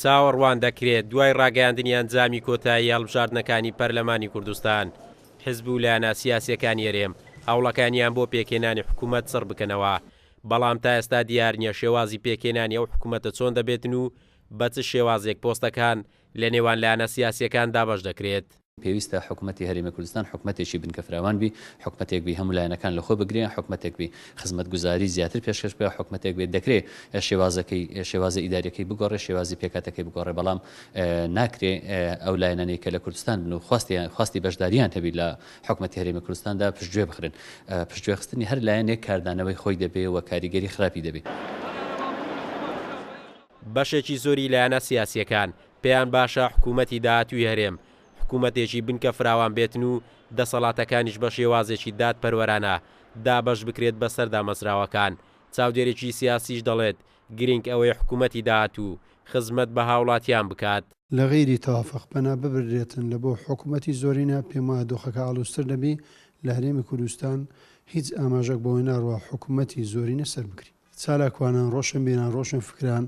چاوەڕوان دەکرێت دوای ڕاگەیاندنی ئەنجامی کۆتایی هەڵبژاردنەکانی پەرلەمانی کوردستان، حزب و لایەنە سیاسییەکانی هەرێم هەوڵەکانیان بۆ پێکهێنانی حکومەت چڕ بکەنەوە، بەڵام تا ئێستا دیار نییە شێوازی پێکهێنانی ئەو حکومەتە چۆن دەبێتن و بە چ شێوازێک پۆستەکان لە نێوان لایەنە سیاسییەکان دابەش دەکرێت. پێویستە حکومەتی هەرێمی کوردستان حکومەتێکی بنکە فراوان بی، حکومەتێک بی هەموو لایەنەکان لەخۆ بگرێ، حکومەتێک بی خزمەتگوزاری زیاتر پێشکەش بکا، حکومەتێک بێ دەکرێ شێوازەکەی شێوازە ئیداریەکەی بگۆڕێ، شێوازی پێکهاتەکەی بگۆڕێ، بەڵام ناکرێ ئەو لایەنانەی کە لە کوردستان بن و خواستیان خواستی بەشداریان هەبی لە حکومەتی هەرێمی کوردستاندا پشتگوێ بخرێن. پشتگوێخستنی هەر لایەنێک کاردانەوەی خۆی دەبێ و کاریگەری خراپی دەبێ. بەشێکی زۆری لایەنە سیاسییەکان پێیان باشە حکوومەتی داهاتووی هەرێم حکوومەتێکی بنکە فراوان بێتن و دەسەڵاتەکانیش بە شێوازێکی دادپەروەرانە دابەش بکرێت بەسەر دامەزراوەکان، چاودێرێکی سیاسیش دەڵێت گرنگ ئەوەیە حکوومەتی داهاتوو خزمەت بە هاوڵاتیان بکات. لە غەیری تەوافق پەنا ببردرێتن لە بۆ حکومەتی زۆرینە، پێم وایە دۆخەکە ئاڵوزتر دەبی، لە هەرێمی کوردستان هیچ ئاماژەک بەوەی ناڕوا حکومەتی زۆرینە سەربگری. چالاکوانان، ڕۆشنبیران، ڕۆشنفکران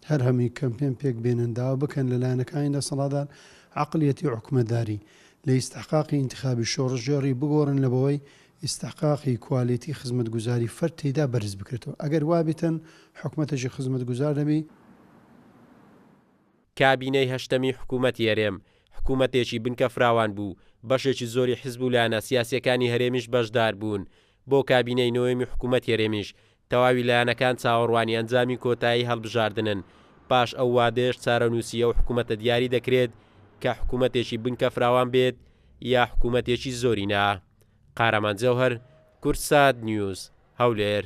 هەر هەمووی کەمپێن پێک بێنن داوا بکەن لە لایەنەکانی دەسەڵاتدار عەقڵیەتی حکومەتداری لە ئیستحقاقی ئینتخابی شۆڕشگێڕی بگۆڕن لە بەوەی ئیستحقاقی کوالێتی خزمەتگوزاری فەرد تێیدا بەرز بکرێتەوە ئەگەر وابیتن حکومەتێکی خزمەتگوزار دەبی. کابینەی هەشتەمی حکوومەتی هەرێم، حکوومەتێکی بنکە فراوان بوو، بەشێکی زۆری حزب و لایەنە سیاسییەکانی هەرێمیش بەشدار بوون، بۆ کابینەی نۆیەمی حکوومەتی هەرێمیش تەواوی لایەنەکان چاوەڕوانی ئەنجامی کۆتایی هەڵبژاردنن، پاش ئەو وادەیەش چارەنووسی ئەو حکوومەتە دیاری دەکرێت کە حکوومەتێکی بنکە فراوان بێت یا حکوومەتێکی زۆرینە. قارەمان جەوهەر، کوردسات نیوز، هەولێر.